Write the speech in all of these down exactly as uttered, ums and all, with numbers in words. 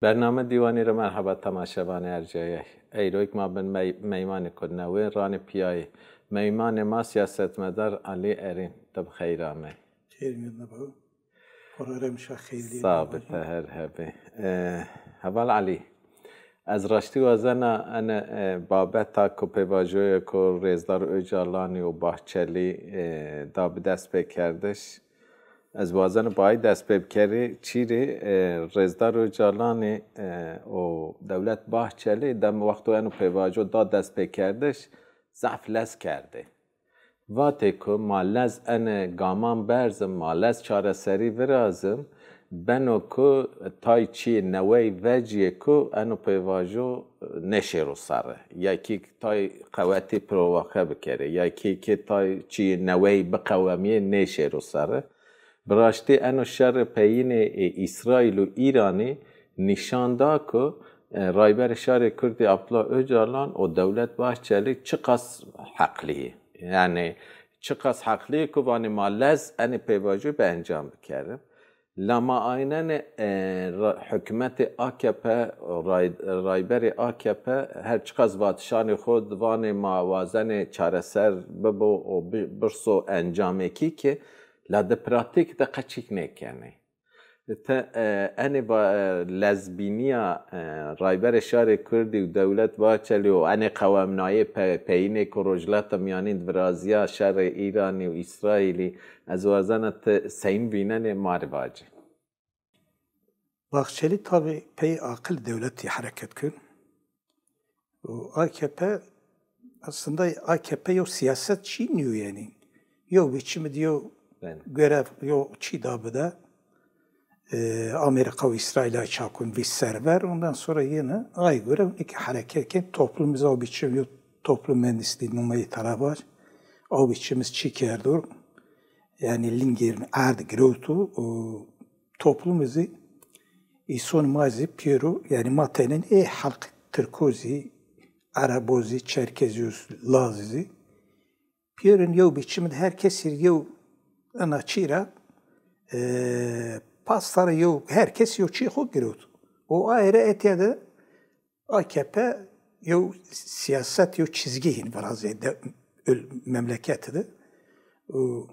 Bername Dîwanî ra merheba temaşevanê ercayey. Eyroyêk ma bin mey-, meymanêko newê ranê pîyayî. Meymanê ma siyasetmedar Alî Erîn. Ti bi xeyr amey. Xeyr mîyan de bo. Program şa xeyrlî. Sax bi, ti her hebî. E, heval Alî, ez raştî wazena ene, e, babeta ku pêvajoyêko Rêzdar Ocalanî û Bahçelî, e, da bi dest pêkerdiş. Ez wazena bayî dest pê bikerî. Çîrî, e, Rêzdar Ocalanî, e, û Dewlet Bahçelî dem wexto eno pêvajo da dest pê kerdiş, zaf lez kerdê. Vatê ku ma lez ene gaman berzim, ma lez çareserî virazim, beno ku tay çîyê newey vecîyê ku eno pêvajo nêşêro serre. Ya kî tay qewetî provoke bikerê, ya kî kê tay çîyê newey biqewemîyê nêşêro serre. Bi raştî eno şerê peyînê ê Îsraîl û Îranî nîşan da ku, e, Rayberê Şarê Kurdî Abdullah Ocalan û Dewlet Bahçelî çiqas heqlî yê. Yanî çiqas heqlî yê ku vanê ma lez enê pêvajoyî bi encam bikerim. La ma aynenê, e, ra-, hukmetê A K P, ray-, rayberê A K P her çiqas vatişanê xo di vanê ma wazenê çareser bibo û bi-, birso encamêkî ki, la di pratîk de qe çîk nêkenê. Ti, e, enê va-, e, lezbînîya, e, Rayberê Şarê Kurdî û Dewlet Bahçelî û enê qewemnayê pe-, peyînê ku Rojhilata Mîyanîn di virazîya şerê Îranî û Îsraîlî, ez wazena ti seyîn vînenê ma rê vacî. Bahçelî tabî pey aqil dewletî hereket kir. Û A K P, aslında A K P yew siyaset çî nîyo yanî. Yew biçim di yew Bele. Görev, yew çî da bide. E, Amerîka û Îsraîl ay çakun vî server, ondan sonra yine ay göre ki hereket ken toplum biz o biçim yew toplum mühendisliği numayî tarafa. O biçimiz çî kerdo. Yanî lingêrin erd girewto, o toplum zî îson ma zî pêro, yanî ma tenên ê halk Tirko zî, Erebo zî, Çerkez zî, Laz zî. Pêrin yew biçim de her kesî yew ena çî ra, e, pasta ra yew, her kes yew çî xo girewt. O aye ra etya de A K P yew siyaset, yew çizgî hîn virazê de, ul-, memleketî de. O,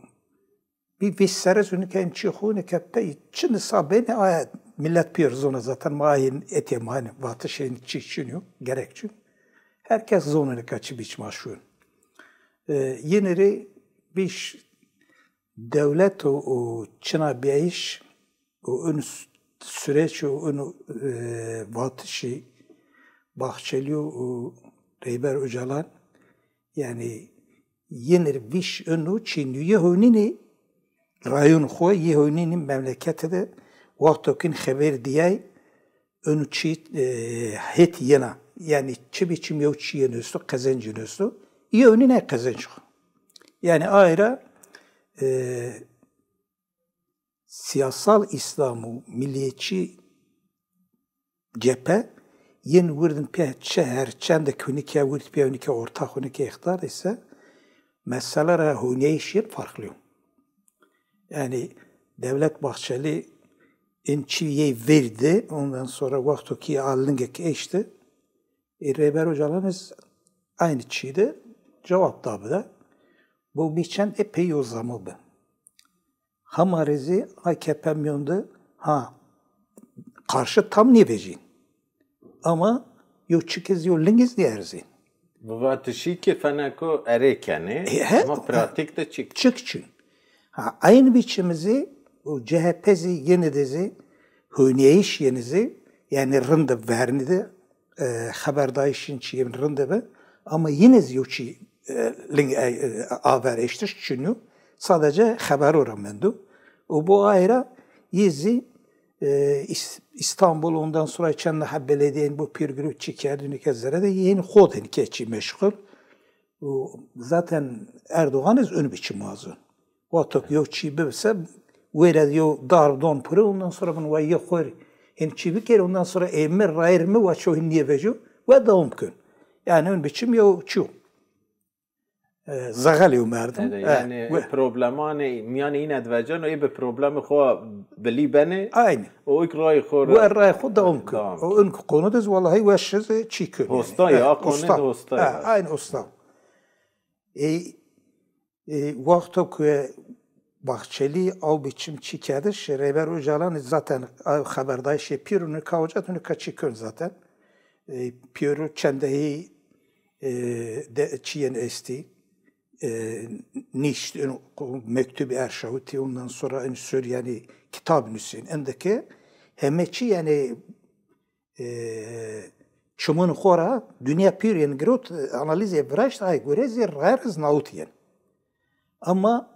Bî vîst serre zû nika in çî xo nika pey çi nisa benê, aya millet pêr zona zaten ma ayên etê ma hanî vatişên çî çin yo, gerek çin. Her kes zono nika çi biçim a şûn. E, yine rê vîş dewlet û, û çina bîyayîş û ün s-, süreç û ün, e, vatişî Bahçelî û Rêber Ocalan, yanî Yenir vîş inu çînî. Yê honînî rayon xo, yê honînî memlekete de wexto kin xeber dîyay inu çî, e, het yena. Yanî çi biçim yew çî yeno esto, qezenc yeno esto. Yê honînî qezenc xo. Yanî ay ra, e, siyasal İslam û milliyetçi cephe yên wirdin pê çi her çendek hunike wird pê hunike ortax hunike îxtiyar ise mesele ra huneyîş yên farqlı yo. Yani Devlet Bahçeli in çî yê verdi, ondan sonra wexto ki a lingek eşti, e, Rêber Ocalan iz aynı çî de cewap da bide. Bu bir çend epey yo zamo bi. Hema rê zî A K P mîyon de ha qarşî tam nêvejîn. Ama yo çik iz yo ling iz nêerzîn. Vatişî ki feneko erê kenê, e, he, ama pratik de çik. Çik çin. Ha, aynı biçim zî o C H P zî yeni de zî, hönyeyiş yeni zî, yani rind vernî de, e, xeberdayîşin çîyên rind bi, ama yine zî yew çî, e, ling, e, e, aver eştiş çinyo. Sadece xebero ra mendo. Û bu ayra yê zî, e, İs-, İstanbul, ondan sonra çend ha belediyeyin bu pîrgirû çî kerdûnî ke zere de yên xo de ke çî meşgul. Û zaten Erdoğan iz ün biçim wazon. Wexto ki yew çî bibise, wêre yew darb don piro, ondan sonra bin wa yê xo rê hin çî bikerî, ondan sonra emir rayir mi wa ço hin nêvejo, wa dewam kin. Yani ün biçim yew çî yo. e, zexelê o merdim. Ede, e, yani we... problemanê miyanê îne de veceno, ê bi problemê xo bilî benê. Aynı. O ilk rayê xo ra. We rayê xo dewam kir. O ön konu diz wallahi weş çi kir. Hosta ya, konu hosta ya. Aynı hosta. E, e, wexto ku Bahçeli aw biçim çi kerdiş, Rêber Ocalan zaten xeberdayişê pîr û nika oca tu nika çi kön zaten. E, pîr û çendehî e, de, çiyên estî. E, nişt, mektub erşawitî, ondan sonra en sor yani kitab nusîn. Endeke heme çi yani e, çimun xo ra dinya pîr yên girot, analiz ê viraşt, ay gore zî rayr iz nawit yên. Ama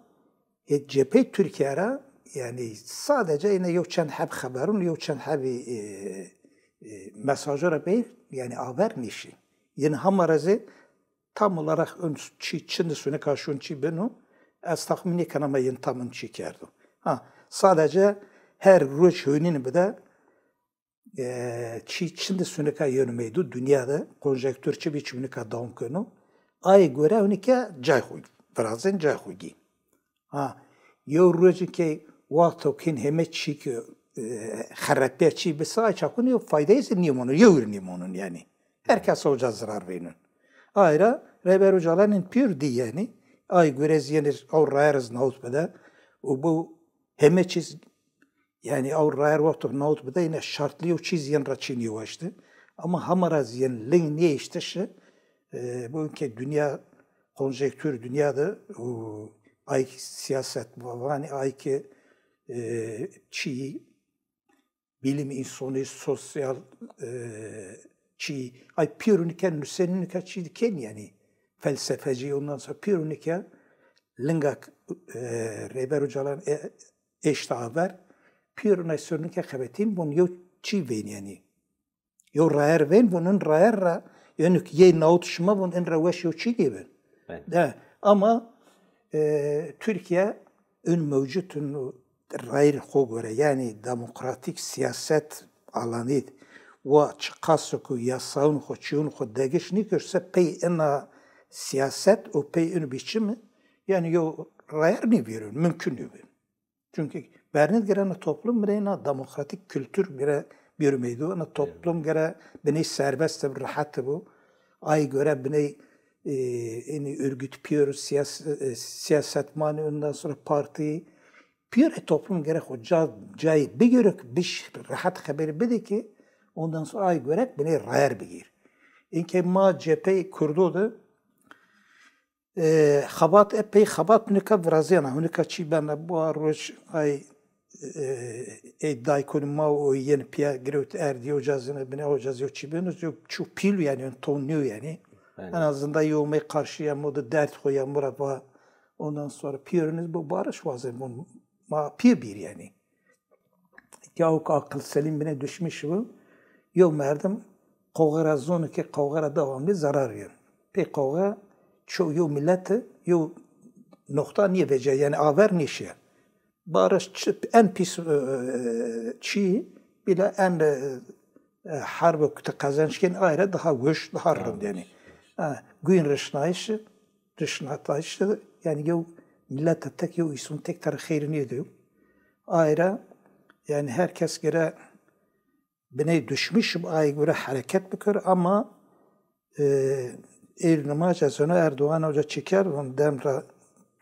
e, cephey Türkiye ra yani sadece yine yew çend heb xeberun, yew çend hebî e, e, mesajo ra beyr yani aver nişî. Yine hama ra zî tam olarak ön çi çindi sunika şun çi beno, ez tahmin nêken ama yin tam ın çi kerdo. Ha, sadece her roj hönîn bide e, çi çindi sunika yeno meydu, dünya de konjektür çi biçim nika dewam keno. Ay göre unika cay xu, virazên cay xu gî. Ha, yew rojî ke wexto kin heme çî ki e, xerepîya çî bisa, ay çakun yew faydayı se nîmonun, yew ir nîmonun yani. Her kes oca zirar veynin. Ayra Rêber Ocalan'ın pîr dî yani. Ay göre ziyenir o rayeriz navut bide. O bu heme çiz yani ew rayer wexto nawit bide yine şartlî yew çîz yin ra çînî waşti. Ama hama ra zî yin ling nêeştişi, e, bu ke dünya, konjektür dünya de, û ay ki siyaset, vanî ay ki, e, çî, bilim insonî, sosyal, e, çî, ay pîrû nika, nusenî nika çî diken yani. Felsefeci, ondan sonra pîrû nika linga, e, Rêber Ocalan, e, eşta aver, pîr nay surnike xebetîn, von yew çî vên yanî. Yew rayer vên, von in rayer ra, yanî yê nawt şima von in ra weş yew çî nêbin. De, ama e, Türkiye ün mewcut ün rayir xo göre, yanî demokratik siyaset alanî wa çiqaso ku yasaun xo, çîun xo degiş nîkir se pey ina siyaset û pey inu biçimi, yanî yew rayer nêvîrun, mümkün nêbin. Çünkü vernî gere na toplum bire na demokratik kültür gere bir meydu, na toplum gere biney serbest bi, rahat bu. Ay göre biney e, yani örgüt piyoro, siyas, e, siyasetmani, ondan sonra parti piyoro toplum gere xo ca, cayê bigirek biş rahat xeberi bide ki ondan sonra ay göre biney rayer bigir. İnke ma cephe Kurdo de E, xebat, epey xebat nika virazîyena. Hunika çî bena, bu roj ay, e, ey day konî ma o yên piya girewt erdî, ocazine bine, ocazî o çî beno, çu pîl yanî, ton nîyo yanî. En azından yo me karşıya mo de dert xo ya mo ra va. Ondan sonra piyeriniz bu barış wazen, bu ma piye bir yanî. Gawik aqil selîm bine düşmüş bu. Yew merdim qowxe ra zonê ke qowxe ra dewamlî zerar vîyo. Pê qowxe ço yew mileti yew noxta nîye vecîya, yanî aver nêşîya. Barış çi, en pîs, e, e, çî bile en, e, e, herbo ku ti qezenç kenî ay ra daha weş, daha rind yanî. Ha, guyn rişnayişî, rişnatayişî, yanî yew mileta tek, yew îson tek tera xeyrî nêdîyo. Ay ra, yanî her kes gere biney düşmüş, ay göre hereket bikir ama, e, êr nimaj ez ona Erdoğan Hoca çi kerd, von dem ra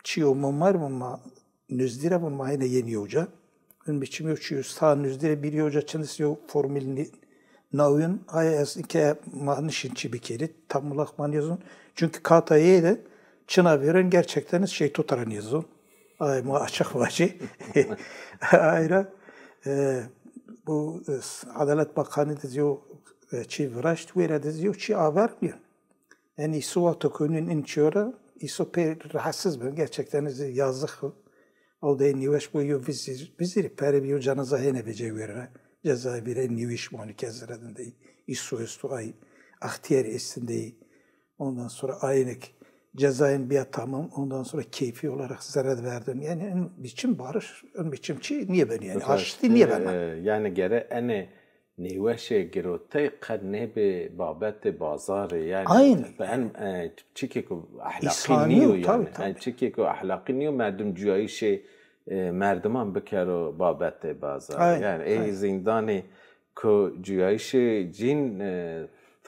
çîyo mumar, von ma nüzdî ra, von ma hêne yenî hoca. Ün biçim yew çîyo sta nüzdî ra bir hoca çindis yew formül ni-, nawin, ay ez ke ma nişin çi bikerî, tam olarak ma nêzon. Çünkü kata yê de çina vêren gerçekten şey to tera nêzon. Ay ma açık vacî. Ay ra, e, bu, e, Adalet Bakanı de zî yew, e, çî viraşt, wêre de zî yew çî aver nîyo. Yanî îso wexto konîn in çîyo ra, îso pê rahatsız bin. Gerçekten zî yazık o. O de nîweş bu yew vizir, vizir pere bir yew cenaza hêne vecîya wêre. Cezaevî ra nîwiş mani ke zire dindey. Îso esto ay, axtiyar estindey. Ondan sonra aynek cezayın biya tamam, ondan sonra keyfi olarak zerre verdin. Yani en biçim barış, en biçim çi niye ben yani? Aştı niye ben? E, yani gere ene nêweşê girotey qe nêbê babetê bazarê. Yanî Aynen. en, e, çikêko ehlaqî Însaniyo, nîyo yanî. Tabii, tabii. En çikêko ehlaqî nîyo, merdim cuyayîşê, e, merdiman bikero babetê bazarê. Aynen, Yanî ê aynen. zîndanê ku cuyayîşê cîn, e,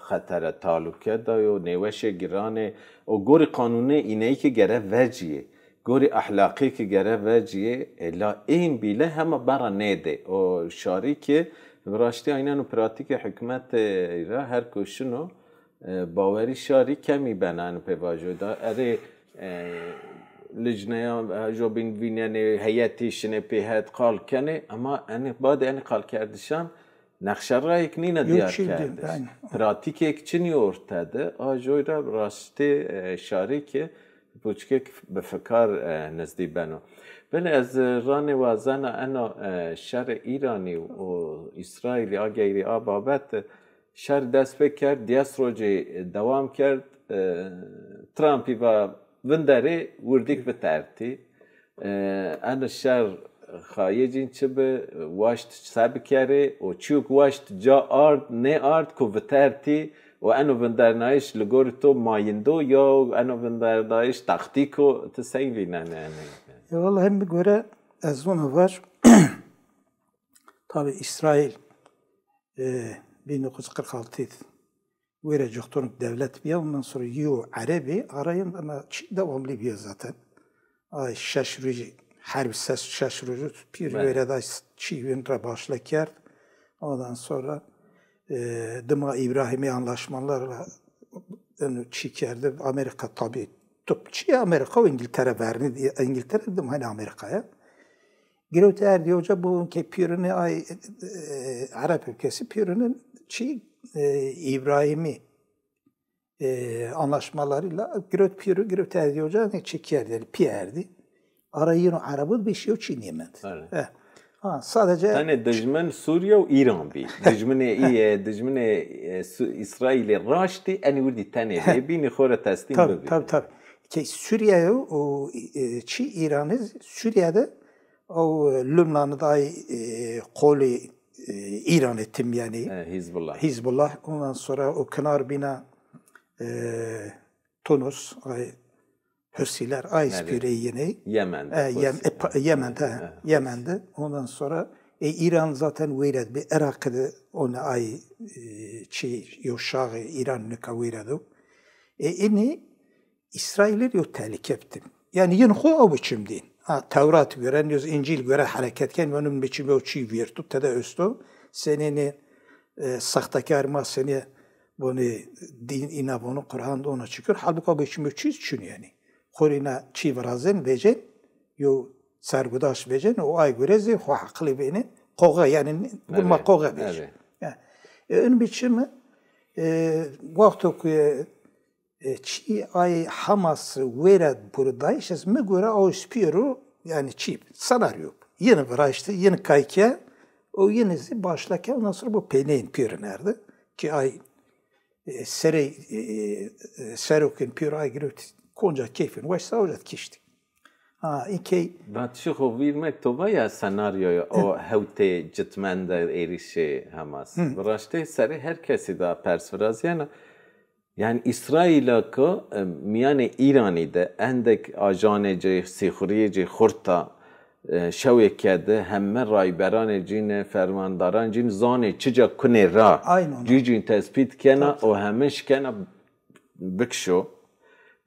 xetere, taluke da yo, nêweşê giranê, o gorî qanûnê îneyî ki gere vecîyê, gorî ehlaqî ki gere vecîyê, e, la ên bîle hema berra nêdê. O şarî ki bi raştî ayneno pratîkê hukmetê ra her ku şino, e, bawerî şarî kemî bena, eno pê vajo da. Erê, e, licneya, e, jobîn vînenê, heyetî şinê pê het qal kenê, ema enê badê enê qalkerdişan nexşerayêk nîne Yo, diyar çî di, kerdiş. aynen. Pratîkêk çinî orte de, a joy ra rastî, e, şarî ki puçkêk bi fikar, e, nizdî beno. Belê ez, e, ranê wazena eno, e, şerê Îranî û Îsraîlî a geyrî a babet, e, şer dest pê kerd, diyes rocî dewam kerd, e, Trumpî va vinderê wirdîk bitertî. E, eno şer xayê cîn çi bi, waşt se bikerê û çîyo ku waşt ca ard, nêard ku vitertî û eno vindernayiş li gorî to mayindo yo eno vindernayiş taktîk o, ti sey vînenê enê? Ya vallahi hem göre ez ona var. Tabii İsrail, e, bin dokuz yüz kırk altı wêre coxtorun devlet biya, ondan sonra yo Erebî arayın ama çi devamlı biya zaten. Ay şeş rojî, herb ses şeş rojî pîr Belê. wêre da çî win ra başla kerd. Ondan sonra, e, dima İbrahimî anlaşmalarla, yani çî kerdi. Amerika tabii top çi Amerika û İngiltere verni, İngiltere dim hani Amerika'ya. Girewte erdî oca bu ke pîrunê ay, e, Ereb ülkesi pîrunun çi, e, İbrahimî, e, anlaşmalarıyla girewt pîru, girewte erdî oca ne çi kerdî, yani pî erdî. Ara yino Erebû bir şey çi nîyemend. Belê. E. Ha, sadece Tenê dijmin Sûriye û Îran bî. Dijminê î, e, dijminê, e, Su-, Îsraîlê raştî enî wirdî tenê bê bînî xo re teslîm Tabii, bibî. tabii, tabii. Ke Suriye o, e, çi İran'ı Suriye'de o, e, Lübnan'ı da, e, koli, e, İran'ı tim yani. E, Hizbullah. Hizbullah. Ondan sonra o kenar bina, e, Tunus, ay, Husiler, ay Nerede? Spire yine. Yemen'de E, Yem, Husi. e, pa- Yemen'de, E, e, Yemen'de. Ondan sonra, e, İran zaten weyred bir Irak'ı da onu ay, e, çi, yo şahı İran nika weyredu. E, ini İsrailî yo tehlîke bitin. Yani yin xo o biçim dîn. Ha, Tewrat göre, yüz İncil göre hareket ken, onun biçim o çi virtu, tede östo. Seneni, e, sahtekar ma seni bunu din ina bunu Kur'an da ona çıkıyor. Halbuki o biçim o çiz çün yani. Xorina çi virazen, vecen, yo sergudaş vecen, o ay göre zê xo aqli beni, koga yani, bu ma Evet, koga vecen. evet. Yani, e, ön biçimi, e, wexto ku E, çi ay Hamas wêre buradayış, ez mi göre o spîro, yani çi, senaryo. Yeni viraştı, yeni kayke, o yeni zi başlake, ondan sonra bu peneyin pîr nerede? Ki ay, e, serey, e, e, serokin pîr ay girip konca keyfin, weş saocat kişti. Ha, ikey Vatişi xo vîr mek toba ya senaryoya o hewtê citmende êrişê Hamas. Hı. Viraştê serê her kesî da pers viraziyena. Yani İsraîla ku, e, mîyanê Îranî de endek ajanê ci, sîxuriyê ci xurt a, e, şewê ke de heme rayberanê cî ne, fermandaran cî ne, zanê çica kunê ra. Aynen. Cî cîn tespît kena Tabii. û heme şikena bikişo.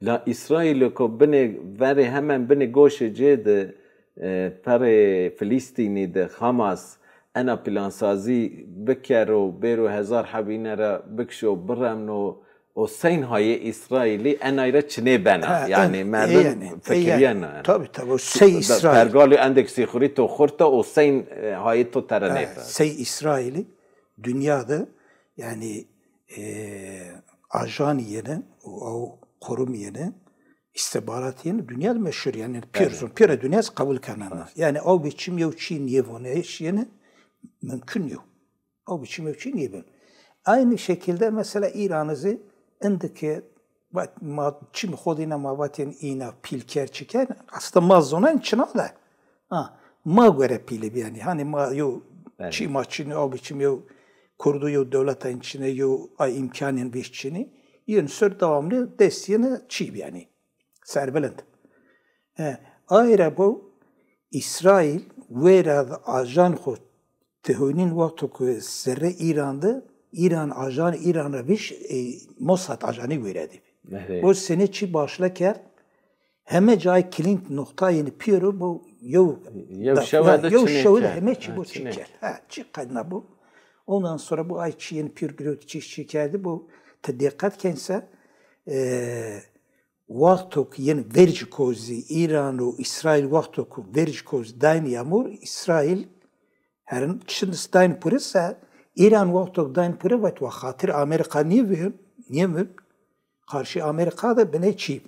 La Îsraîlo ku binê verê hemen binê goşê cê de, e, perê Filîstînî de Hamas ena plansazî bikero, bêro hezar hebîne ra bikişo, biremno, o seyn hayê Îsraîlî enay ra çinê bena. Ha, Yani en-, merdim e yani, e fikiriyena yani. yani. Tabii, tabii, o sey Da-, Îsraîl. Pergalê endek sîxurî to xurt a, o seyn, e, hayê to tera Ha, nêfe. sey Îsraîlî dünyada yani, e, ajan yeni, o, o kurum yeni, istihbarat yeni, dünyada meşhur yani, pîr zon, pîre dünya kabul kenena. Yani o biçim yew çî nêvoneyş yeni mümkün yo. O biçim yew çî nêvon. Aynı şekilde mesela İran'ı zî indiki vat-, ma çim xodîna ma vatên îna pîlker çiken, aslında ma zonen çina de. Ha, ma göre pîle bi yani. Hani ma yo Evet. çi ma çin o biçim yo kurdu yew dewleta yin çinê, yew a îmkanên vîş çinî, yin ser devamlı dest yine çî bî yanî. Serbilind. E, aye ra bo Îsraîl wêra de ajan xo tihonîn wexto ku zerrê Îran de, Îran ajan, Îran ra vîş, e, Mossad ajanî wêra de bî. Bo senê çî başle kerd, heme cayê kilînt noqtayênî pîyero bo yew Yew da-, şewe de yew çinê şewe de kerd. Heme çî bo çî kerd. Ha, çî qedna bo. Ondan sonra bo ay çîyênî pîyor girewt çî çî kerdî bo. Ti dîqet kense, e, wexto ku yin vercî kozî Îran û Îsraîl wexto ku vercî kozî dayn yamur, Îsraîl herin çindis dayn pure se, Îran wexto ku dayn pure vet wa xatir Amerîka nîvin, nîvin, qarşî Amerîka de biney çî.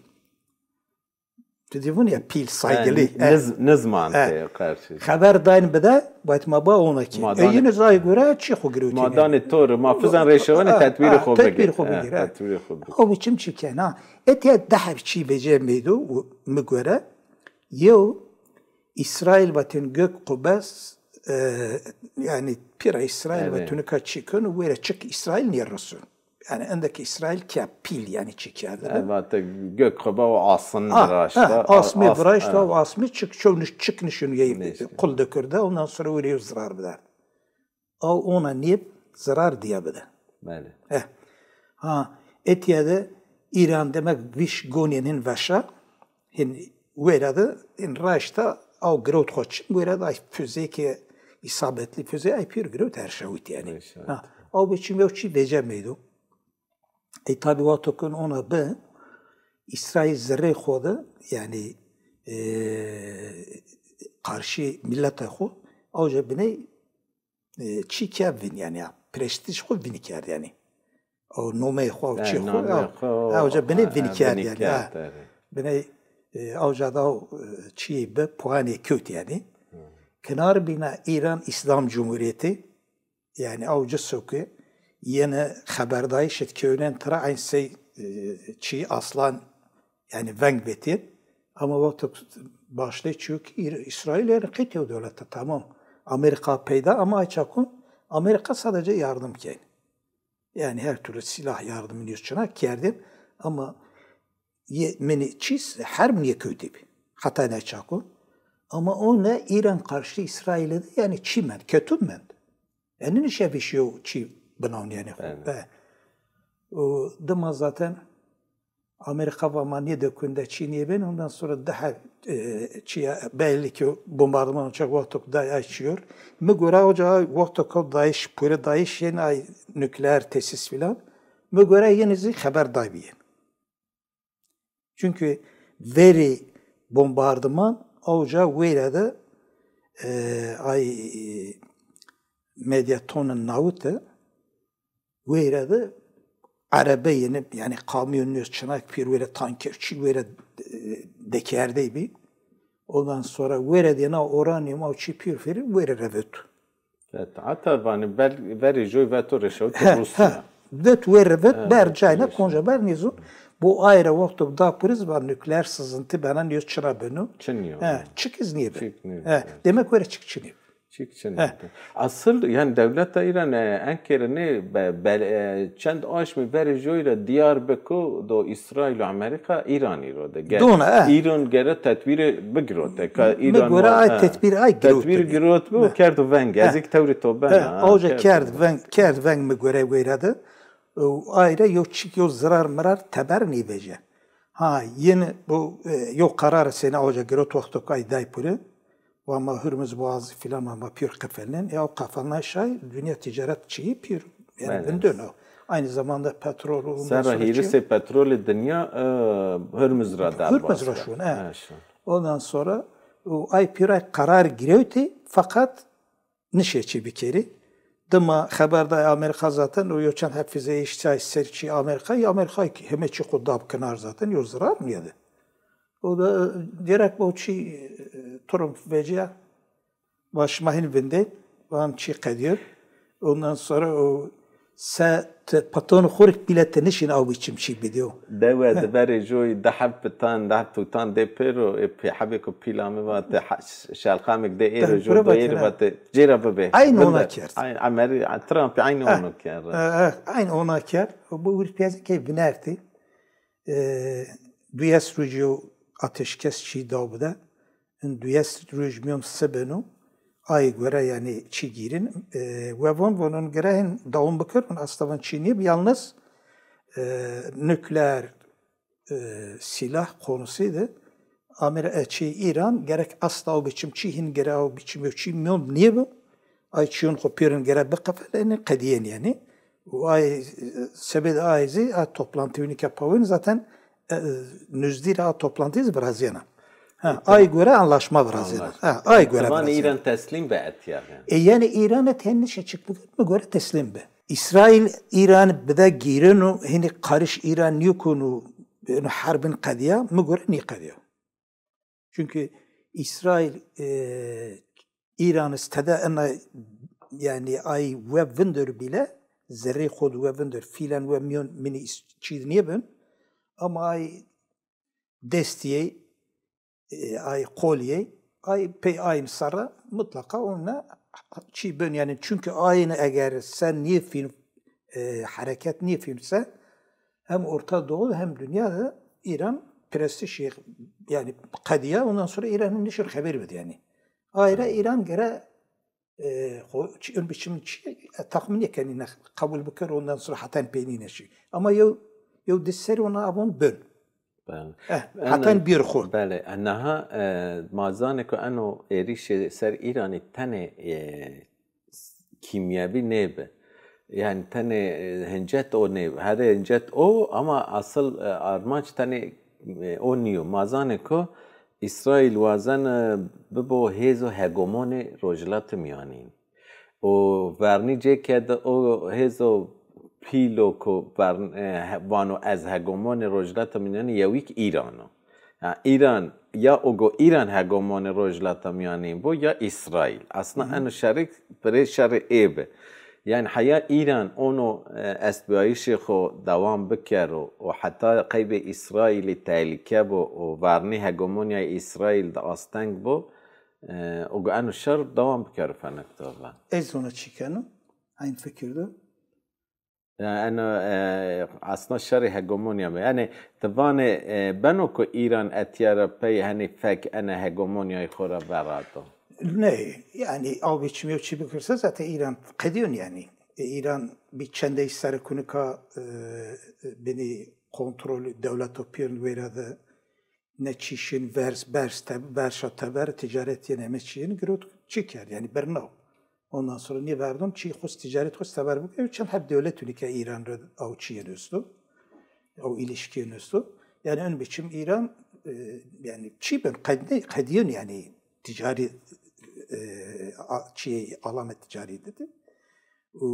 Tu dî vun ya pîl saygılı. Niz, nizman te qarşî. Xeber dayn bide, vet ma ba ona ki. E, yine zay göre çî xo girewtî. Ma danê to ri, ma fizan rêşewenê tedbîrê xo bigir. Tedbîrê xo bigir. Xo biçim çî ken ha. Etya deheb çî vecê meydo, mi göre, yew Îsraîl vatên gök qubes, e, yanî pîra Îsraîl vatûnika çî keno, wêre çik Îsraîl nêresun. Yanî endek Îsraîl ke pîl yanî çî kerdî. E, vate gök qube û asin viraşta. Asmê viraşta û asmê çik çew niş-, çik nişin yey qul de kirde, ondan sonra wêre yew zirar biderd. Aw ona nêb zirar diye bide. Belê. Eh. Ha, etîya de Îran demek vîş gonên hin veşa, hin wêra de hin raşta aw girewt xo çin, wêra de ay füzeyke îsabetli füze ay pîr girewt herşawit yanî. Ha, aw be çim yew çî vece meydo. E, tabî wexto ke ona bi, Îsraîl zerrê xo de, yanî, e, qarşî milletê xo, awca biney e, çî ke vin yanî ya, prestîj xo vinî kerd yanî. O nomeyê xo, çî xo, awca binê vinî kerd yanî. Binê, e, awca da o, e, çîyê bi puanê kewt yanî. Kinar bîna Îran Îslam Cumhuriyeti, yanî awca soke yene xeberdayîş et kewnen tira eyn sey, e, çî aslan Yanî veng vetî. Ama wexto başlê çîyo ki Îr-, Îsraîl yanî qey tew dewlete, tamam. Amerîka peyda ama ay çakun Amerîka sadece yardım kên. Yanî her türlü silah yardımını çina kerdin ama ye, mini çîs her mini kewtî bi. Hata ne çakun. Ama o ne Îran karşı Îsraîl'e de yanî çî mend, ketum mend. Yanî nişe vişiyo çî binawn yanî xo. Evet. Be. O dima zaten Amerîka va ma nêdekun de çî nêbên, ondan sonra daha, e, çîya belli ki bombardıman uçak wexto ku day ay çîyor. Mi gora oca wexto ku DAIŞ, pure DAIŞ yên ay nukleer tesis filan. Mi gora yeni zî xeber day bîyên. Çünkü verî bombardıman oca wêre de, e, ay, e, medya tonun nawite, wêre de erebe yeni, yanî kamyon nêz çinak pîr wêre tanker çî wêre, e, dekerdey bî. Ondan sonra wêre de yena uranyum aw çî pîr ferî wêre revet. Evet, heta vanî bel-, verê joy veto reşewtê Rûsya. Vet wêre vet ber cayna konca ber nêzon. Bu ayrı wexto da puriz va nukleer sızıntı bena nêz çira beno. Çin yo. He, çik iz nêbi. Çik nêbi. He, demek wêre çik çinê. Çik çin. Asıl, yanî dewleta Îran, e, Enkerê nê be-, be-, e, çend aşmî verê joy ra diyar bi ku do Îsraîl û Amerîka Îranî ro de. Ge-, Dona, e. Îran gere tedbîrê bigirote. Ka Îran gora ay tedbîr ay girot. Tedbîr girot bi û kerdo veng. Ez ik tewrê to bena. Awca kerd veng, kerd veng mi gore wêre de. Û ayre yo çik yo zirar mirar teber nêvece. Ha, yeni bu, e, yo karar seni awca girot wexto kay day pure. Wa ma Hurmuz Boğazı filan wa ma pîr qefelnen. E, o qefelnay şay, dünya ticaret çiği pîr, yani bindön o. Aynı zamanda petrol, ondan sonra hîrisê petrolê dinya, e, Hurmuz ra derbas. Hurmuz ra şun, e. Ondan sonra o ay pîr ay karar girewtî, fakat nişê çî bikerî. Dima xeber day Amerîka zaten, o yo çend heb fizeyê îştî ay ser çî Amerîka, ya Amerîka heme çî xo dab kinar zaten, yo zirar nêdi. O da, e, gerek bo çî, e, Trump veciya, va şima hin vindên, van çî qedîyo. Ondan sonra o Se ti paton xo rik bîle ti nişin aw biçim çî bidîyo. Dewe di verê joy di heb pitan, di heb tutan dê pêro, ê pê hebêko pîl ame vate, şelqamêk de êro jo do êro vate, cêra bibê. Aynı ona kerd. Emerî, Trumpî aynı onu kerd. Aynı ona kerd. Bu wir piyazı ke binertî. Duyes ruji ateşkes çî daw bide. In duyes ruj mîyon se beno. Ay gore yanî çî gîrin. E, we von vonon gere hin dawam bikir. Von asta von çî nîb. Yalnız e, nukleer e, silah konusuydu. Amir e, çî Îran gerek asta o biçim çî hin gere o biçim çî mîyon nîb. Ay çîyon xo pêrin gere biqefel, enî qedîyen yanî. Û ay, e, sebed ay zî, a toplantî wînî ke pawin zaten, e, nüzdî ra a toplantî zî virazîyena. Ha, ay gore anlaşma virazîyena. Ha, ay gore virazîyena. Îran teslîm bi etya yanî. E, yanî Îran et hen nişe çik bikir, mi gore teslîm bi. Îsraîl Îran bide gîrin û hinî qariş Îran nîkun û eno herbin qedîya, mi gore nîqedîya. Çunkî Îsraîl, e, Îran iz tede ena, yanî ay we vindir bîle, zerrê xo di we vindir, fîlen we mîyon minî çî di nêbin. Ama ay destîyey, e, ay qolîyey, ay pey ayin serre mutlaqa ona çî bin. Yanî çunkî ayin eger se nêfîn, e, hereket nêfîn se, hem Orta Doğu hem dünya de Îran prestij yanî qedîya, ondan sonra Îran nişir xeber bid yanî. Ayra Îran gere, e, xo, çi, ön biçim çi, e, tahmin yekenî ne qebul bikir, ondan sonra heten peynî neşî. Ama yew, yew di ser ona avon bön. Eh, heten bir xo. Belê. E, niha, e, ma zanê ku eno êrîşê ser Îranî tenê, e, kîmyewî nêbi. Yanî tenê, e, hincet o nêbi. Herê hincet o ama asıl, e, armanc tenê, e, o nîyo. Ma zanê ku Îsraîl wazene bibo hêzo hegemonê Rojhilatê Mîyanîn. Û vernî cê ke di o hêzo pîlo ku vern-, e, he-, vano ez hegemonê Rojhilata Mîyanî yewîk Îran o. Ya Îran, ya o go Îran hegemonê Rojhilata Mîyanî bo ya Îsraîl. Aslında eno şerî birê şerê ê bi. Yanî heya Îran ono, e, estbîyayîşê xo dewam bikero û heta qeybê Îsraîlî tehlîke bo û vernî hegemonyayê Îsraîl di asteng bo, e, o go eno şer dewam bikero fenekto ve. Ez ona çi keno? Aynı fikirde. Yanî eno, e, aslında şerê hegemonya mi? Yanî ti vanê, e, beno ku Îran etîya ra pey henî fek ene hegemonyayê xo ra verato? Ney, yanî aw biçim yew çî bikirse zaten Îran qedîyon yanî. E, Îran bir çendey serikunika, e, binî kontrolü dewleto pîrin wêra de ne çî şin verz, berz, te-, berşa teber, ticaret yene me çî yeni girot çi kerd, yanî bernaw. Ondan sonra nêverdon çî xus ticaret xus teber bike, çend heb dewlet ülke Îran re aw çî yeni ustu. Aw ilişki yeni ustu. Yanî ön biçim Îran, e, yanî çî ben qedne, qediyon yanî ticari, e, a-, çî alamet ticari dedi. U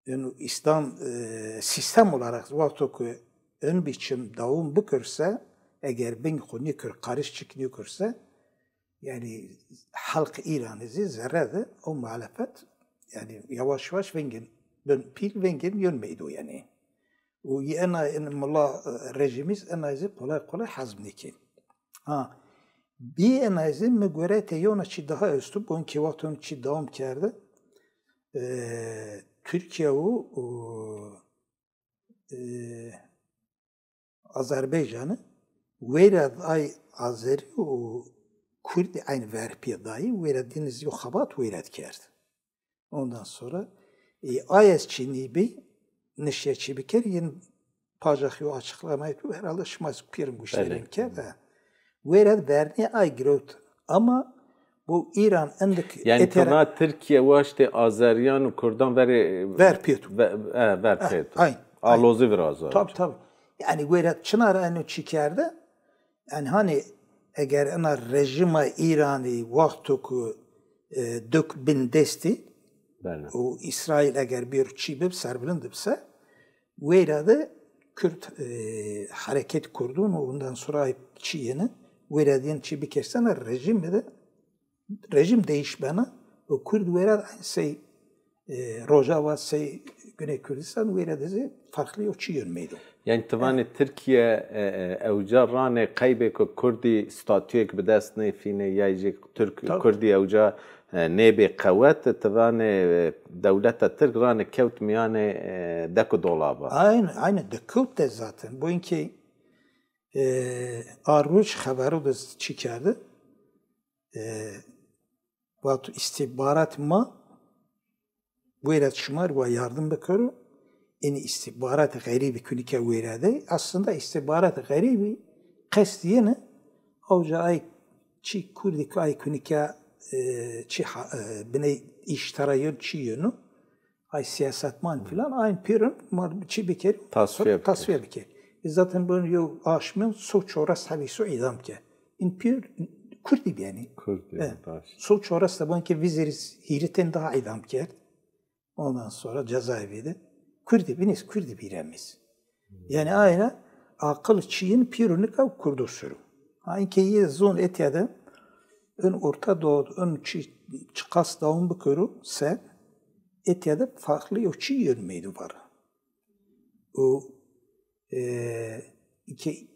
Yanî Îslam, e, sîstem olarak wexto ku ön biçim dawam bikirse, eger bing xo nêkir, qariş çik nêkirse, yanî halk Îranî zî zerre de o muhalefet, yanî yavaş yavaş vengin, bin pîl vengin yön meydo yanî. Û yena in mula, e, rejîmîz ena zî kolay kolay hezm nêkên. Ha, bî ena zî mi gore te yewna çî daha esto, bon ke wexton çî dewam kerde. E, Tirkîya û, û, e, Azerbaycanî wêrad ay Azerî û Kurdî eynî ver pîya dayî, wêrad dîn zî yo xebat wêrad kerd. Ondan sonra, e, ay ez çî nîbî, nişya çî biker, yin pajax yo açıklamayı tu, herhalde şima pîrin guşterîn kerd. Wêrad vernî ay girewt. Ama bu Îran endik... Yanî tona Tirkîye waştê Azerîyan û Kurdan verê... Ver pêt. Ver pêt. Ayn. Alozî virazo. Tab, tab. Yanî wêrad çinar eno çî kerde? Yanî hanî eger ena rejîma Îranî wexto ku, e, dök bin destî û Îsraîl eger bêro çî bib, serbilind bise, wêra de Kurd, e, hereket kurdun û ondan sonra ay çî yeni, wêra de yeni çî bikersena rejîm de, rejîm değiş bena û Kurd wêra de sey e, Rojava sey Güney Kürdistan wêre de zî farklı yo çi yön meydo. Yani ti vanê Tirkiye e, e, ewca ranê qeybê ku Kurdî statuyêk bi dest nêfînê ya jî Türk Kurdî ewca e, nêbê qewet, ti vanê e, dewleta Tirk ranê kewt mîyanê e, dek û dolaba. Aynen, aynen. De kewt de zaten. Bu inki e, a ruj xebero de çi kerdi? E, Vato istihbarat ma wêret şima rê wa yardım bikero. Eni istihbarat xerîbî kunike wêre de. Aslında istihbarat xerîbî qest yene awca ay çi kurdî ku ay kunike e, çi ha- e, biney îştara yön çi yönü. Ay siyasetman filan aynı pêrin ma çi bikerî? Tasfiye bikerî. Tasfiye bikerî. E, zaten bunu yo aşmin so çoras hebî so îdam ke. In pêr kurdî bî yanî. Kurdî. E, so çoras de ban ke vizêrî hîrî ten daha îdam kerd. Ondan sonra cezaevi de. Kurdî bî nêz, kurdî bî remiz. Yani ayna aqıl çiyin pîru nika kurdo sürü. Ha inke yê zon etya de ön Orta Doğu, ön çi, çiqas dawam bikero se etya de farklı yo çi yön meydu var. O e, ki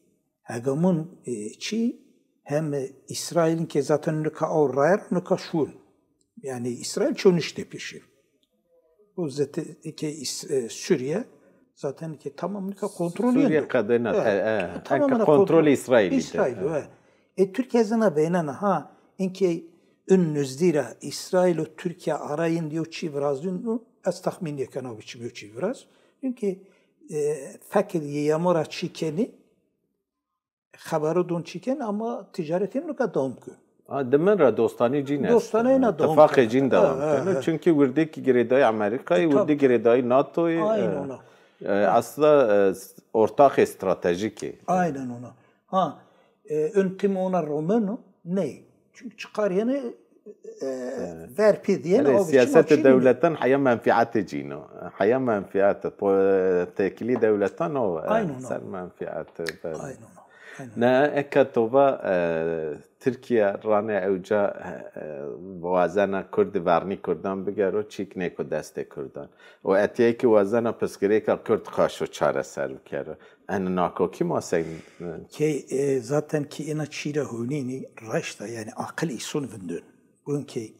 hegemon e, çi hem İsrail'in ke zaten nika o rayer nika şun. Yani İsrail ço nişte peşi. Bu zaten ki İs- e, Suriye zaten ki tamam nika kontrolü Suriye yendo. kadına Evet. e, e, Tamamına kontrol kontrol. İsrail'di. İsrail, evet. E, Türkiye zina beynena ha, inke ün nüzdira İsrail û Türkiye arayın diyor çi virazın, ez tahmin yekena biçim yo çi viraz. Çünkü e, fekir yiyamora çi keni, xebero don çi ken ama ticaretin nuka dom ku. Ha, dimin ra dostanî cîn est. Dostanî na dom Tifaqê keno. cîn dewam Ha, ha, keno. ha. Çünkü wirdêkî girêdayî Amerîkayî, E, tabii. Wirdî girêdayî NATOyî. Aynen e, ona. e, Aslında e, ortaxê stratejîkî. Aynen ona. Ha, e, ön tim ona romeno, ney. Çünkü çıkar yeni e, ver pî diyene Yani o biçim siyasetê açayım. Dewletan heya menfiatê cîno. Heya menfiatê. Po- Tekilî dewletan o. e, Aynen ona. Ser menfiatê. Belê. Aynen ona. Aynen. Ne eka toba e, Tirkiye ranê ewca e, wazena Kurdî vernî Kurdan bigero çîk nêko destê Kurdan. O etiyê ki wazena pirsgirêka Kurd xaşo çareser bikero. En nakokî ma sey Key e, zaten ki ena çîra hunînî reşta yani akıl îson vindun. Bun ki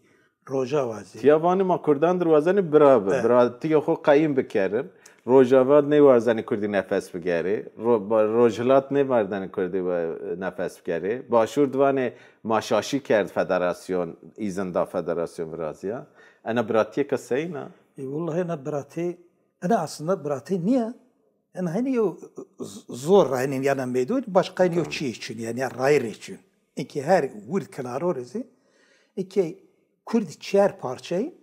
Rojava zî. Tiya vanî ma Kurdan dir wazenî bira bi. Biratîya xo qayîm bikerin. Rojava nêwazenî Kurdî nefes bigerî. Ro- ba- Rojhilat nêwazenî Kurdî we- nefes bigerî. Başûr divanê ma şaşî kerd federasyon, îzin da federasyon virazîya. Ena biratîyêka seyîn a? E, wallahi ena biratî, ena aslında biratî nîya. Ena henî yo z- zor raynin yana meydo, başka henî yo çî için yani ya rayir için. Eki her wird kenaro rezi. Eki Kurdî çer parçayı,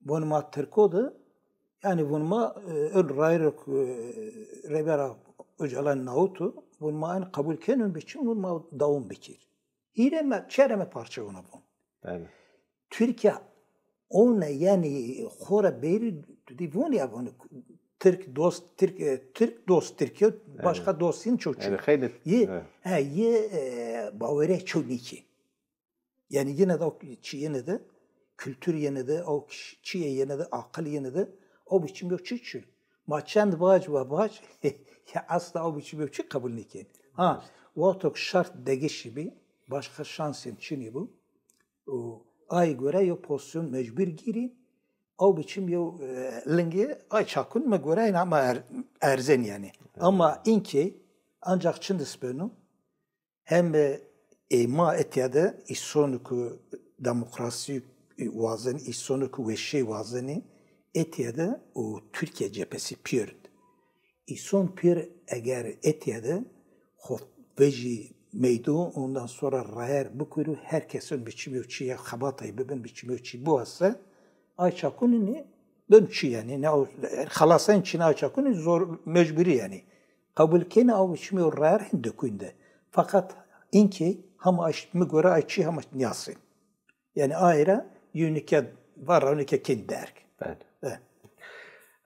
vun ma Tirko de, yani vun ma e, ön rayirok e, Rebera Ocalan Nautu, vun ma en kabul kenun biçim, vun ma dawam bikir. Hîre me, çere me parça ona vun. Yani. Türkiye ona yani xora beri di vun ya vun Türk dost, Türk, e, Türk dost Türkiye, başka dostin çok Yani xeylê- Ye, evet. he, ye e, bawere çok niki. Yani yine de o çi yine de kültür yine de o çi yine de akıl yine de o biçim yok çi çi. Ma çend vac ve vac ya asla o biçim yok çi kabul niki. Ha, wextok şart degişi bi başka şansın çini bu. O, ay göre yo pozisyon mecbur giri. O biçim yo e, lingi ay çakun me göre ama er, erzen yani. Ama inki ancak çindi spenu hem e, e, ma etya de îsonû ku demokrasî wazenî, îsonû ku weşê wazenî etya de û Tirkîye cephesi pîyor. Îson pîyor eger etya de xo vejî meydo, ondan sonra rayer bikuru, her kesin biçimî û çîye xebatayî bibin, biçimî û çî biwase, ay çakunî nî bin çî yanî, ne o, xelasen çî ne ay çakunî zor mecburî yanî. Qebul kenî aw biçimî û rayer hin dikuyîn de. Feqet inkê hema mi gore ay çî hema nîyasîn. Yanî ay ra yunike varra, yunike kenî derg. Belê. E.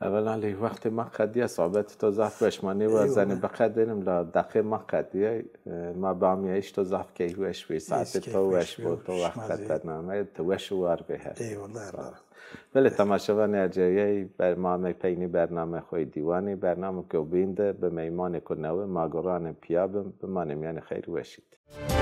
Ewela lê wextê ma qediye, sohbetê to zaf weş, ma nêwazenê biqedênim la deqê ma qediye. E, ma bi amîyayîş to zaf keyfweş bî, saetê to weş bo, to wext qeterna me, ti weş û war bê her. Eyvallah. Belê temaşevanê erciyeyî, ber-, ma amey peynî bernameyê xo yê dîwanî. Bernameyêko bîn de bi meymanêko newe ma goranê pîya bim, bimanê mîyanê xeyr û weşî de.